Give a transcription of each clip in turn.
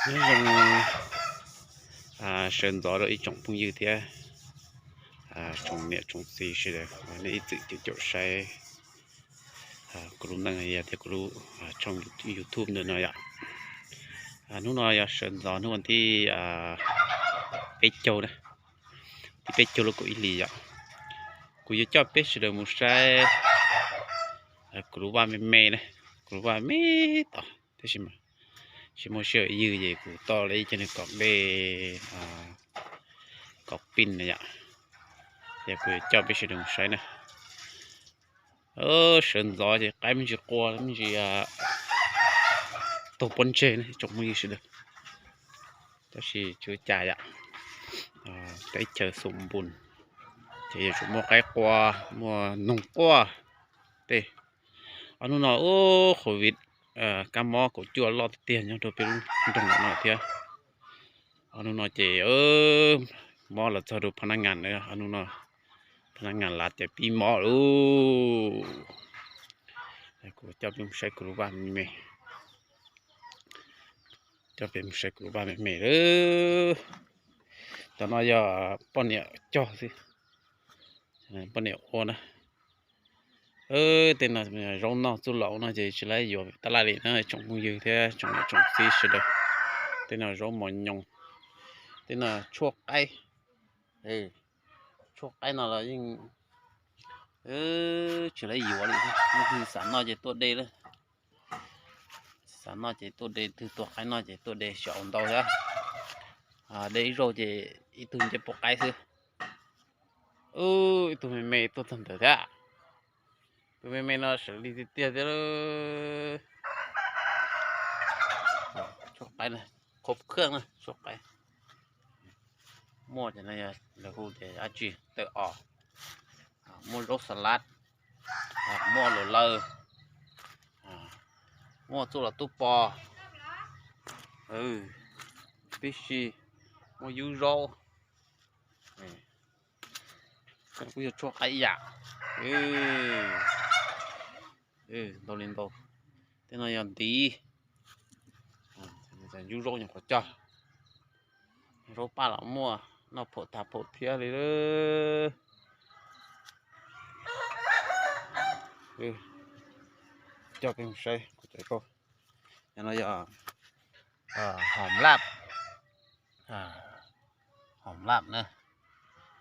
Nyob zoo, sawv ntxov rau ib tsoom phooj ywg thiab tsoom niam tsoom txiv sawv daws, nej ib txwm caum caum saib kuv lub neej yog tias kuv lub tshooj YouTube ntawm no yom. Hnub no yog sawv ntxov hnub vas thib peb caug na, thib peb caug lub kaum ib hlis yom. Kuv yuav coj peb sawv daws mus saib kuv lub vaj me me na, kuv lub vaj me me tom tab sis mas tsis muaj sij hawm ywg ces kuv toj lawv ib co niag kom dej kom pin na yom. Ces kuv yuav coj peb sawv daws mus saib na. Sawv ntxov ces qaib me ntsis qua me ntsis taug pob ntseg na tsoom phooj ywg sawv daws. Tab sis tsis ua cas yom, teb chaws xum npus ces yuav tsum muaj qaib qua, muaj noog quaj tej. Ob hnub no ub, COVID, kab mob kaum cuaj loj tiag tiag nyob rau peb lub nroog no thiab. Ob hnub no ces mob los txog rau phab nab ngas na, ob hnub no phab nab ngas lav tias pib mob lauj. Kuv coj peb mus saib kuv lub vaj me me, coj peb mus saib kuv lub vaj me me lawm. Cov no yog poj niam cog xwb, poj niam ua na. Tej no zaub noj txuj laum no ces tsis laib yuav tab laj li na tsoom phooj ywg thiab tsoom niam tsoom txiv sawv daws. Tej no zaub mos nyoos, tej no tshuaj qaib. Tshuaj qaib no los yeej tsis laib yuav li, leej twg xav noj ces tuaj de lawm. Xav noj ces tuaj de, twg tua qaib noj ces tuaj de xyaum ntau thiab. De ib zaug ces ib tug ncej puab qaib xwb. Ib tug me me tuaj txog ntawd thiab. Tus me me no xws li tiag tiag thiab. Tshuaj qaib, qhob khaj na, tshuaj qaib. Muaj ces no yog lawv hu tias dab tsi, tawm os, muaj zaub xas lav, muaj luam lawg, muaj txuj lom tub pos, tib si, muaj yub zaub. Kuj yog tshuaj qaib ib yam. Ntau li ntau. Tej no yog ntiv, yub zaub nyuam qhuav cog. Zaub paj los muaj, noj phaum tag phaum thiab li. Coj peb mus saib kuv cov zaub. Cov no yog hom laj, hom laj na,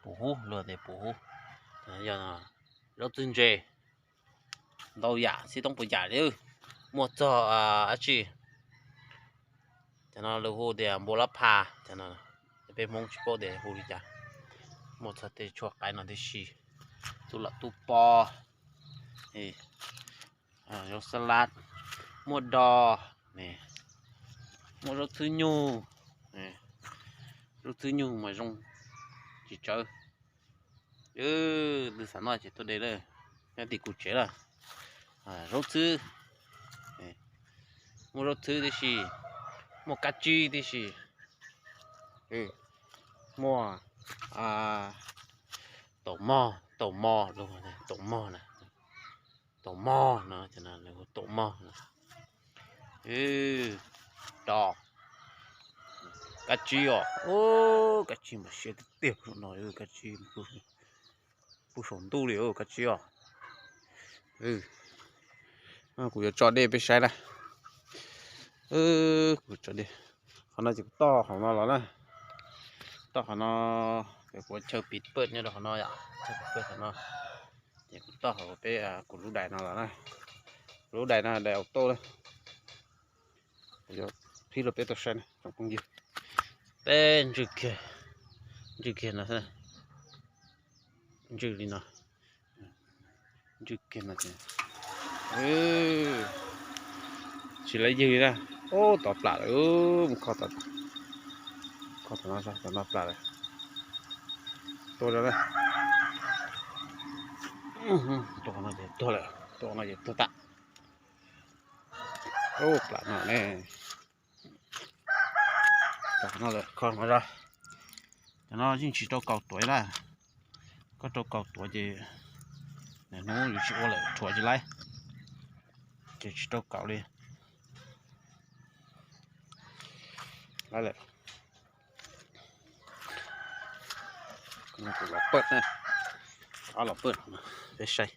pum hub, luag tias pum hub. Yog zaub txwj ntse, ntau yam xib toob puas yam li, muaj txog dab tsi. Cov no lawv hu tias npua lab pha, cov no peb Hmoob tsis paub tias hu li cas. Muaj txog tej tshuaj qaib no tib si, txuj lom tub pos, zaub xab lab, muaj dos, muaj zaub txhwb nyug, zaub txhwb nyug mas zoo tsis tsawv. Twg xav noj ces tuaj de lawm, nyob tim kuv tsev lawm. Zaub txhwb, muaj zaub txhwb tib si, muaj kab tsib tib si, muaj taum mog, taum mog, taum mog na, taum mog no, taum mog no. Dos, kab tsib os, kab tsib mas siab tiag tiag no, kab tsib pub saum ntuj li kab tsib os. Kuv yuav tso dej peb saib na. Kuv tso dej. Qhov no ces kuv toj hauv no los na. Toj qhov no, kuv chaw piv pawj nyob rau qhov no yom, chaw piv pawj qhov no. Ces kuv toj hauv peb kuv lub dais no los na. Kuv lub dais no dais auto na. Kuv yuav qhib rau peb tau saib na tsoom phooj ywg. Peb ntswj kiag, ntswj kiag no, ntswj li no, ntswj kiag no ces tsis laib ywg li na. Ub, tod plam lawm, mus kho tom, kho tom no, tom no plam lawm. Tuag, tuag no ces tuag lawm, tuag no ces tuag tas. Ub, plam no ne. Cov no lawm kho no, cov no yeej tsis tau kaus tuav na. Koj tau kaus tuav ces hnub yus tsis ua lawm rhuav tsis laib, ces tsis tau kaus li. Lawm, los pawj, los pawj peb saib.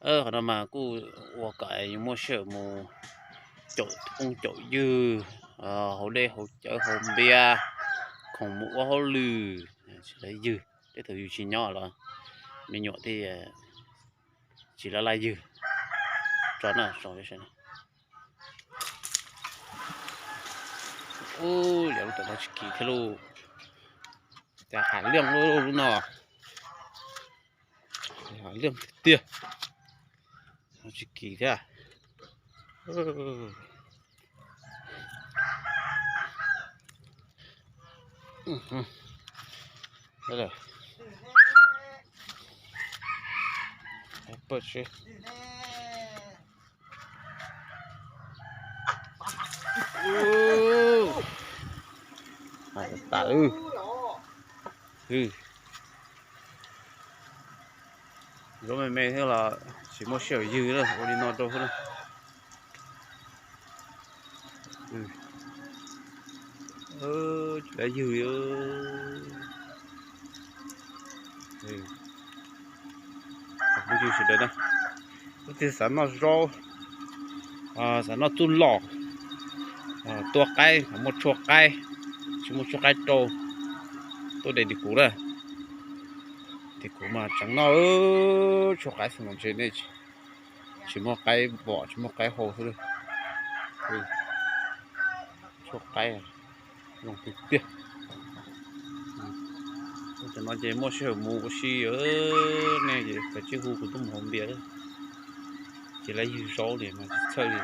Qhov no mas kuj ua kom yus muaj sij hawm mus caum phooj caum ywg, haus dej haus cawv haus npias, khoom mus ua hauj lwm, tsis lawv ywg, tej thaum yus tsis nyob los me nyuam thiaj tsis laj laj ywg. Tso na, tso peb saib. Ub, yog lub tom no tsis kim thiab lauj. Cas hav liaj lub no, hav liaj tiag tiag, tsis kim thiab. Pawj seb. Hais tas, zaub me me thiab los tsis muaj sij hawm ywg na, ua li no rau na. Tsis lawv ywg. Phooj ywg sawv daws na, leej twg xav noj zaub, xav noj txuj lom, tua qaib, muaj tshuaj qaib, tsis muaj tshuaj qaib rau, tuaj de tim kuv na. Tim kuv mas tseem noj tshuaj qaib xwb, ntshe nej tsis muaj qaib pom tsis muaj qaib haus xwb. Tshuaj qaib zoo tiag tiag. Tam no ces muaj sij hawm mus ua si, nej ces kav tsij hu kuv tuaj mus haus npias, ces lawv ywg zaub li mas tsis txhawj li.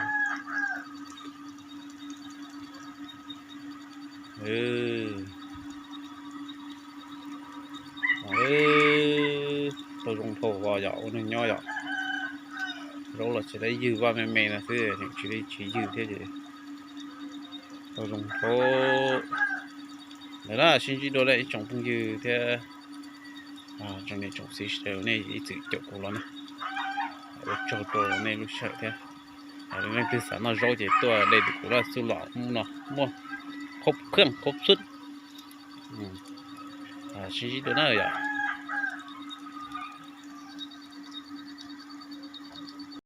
Tau zoo dhau yom, ua neeg nyob yom, zaub los tsis lawv ywg, vaj me me no xwb, tsis li tsis ywg thiab ces tau zoo dhau. Lawm na, sib ntsib dua na ib tsoom phooj ywg thiab tsoom niam tsoom txiv sawv daws nej ib txwm caum kuv los na. Ua tsaug rau nej lub sij hawm thiab. Leej twg xav noj zaub ces tuaj de tim kuv lawm, txuj lom no muaj khaub pheej khaub xwb. Sib ntsib dua na yom.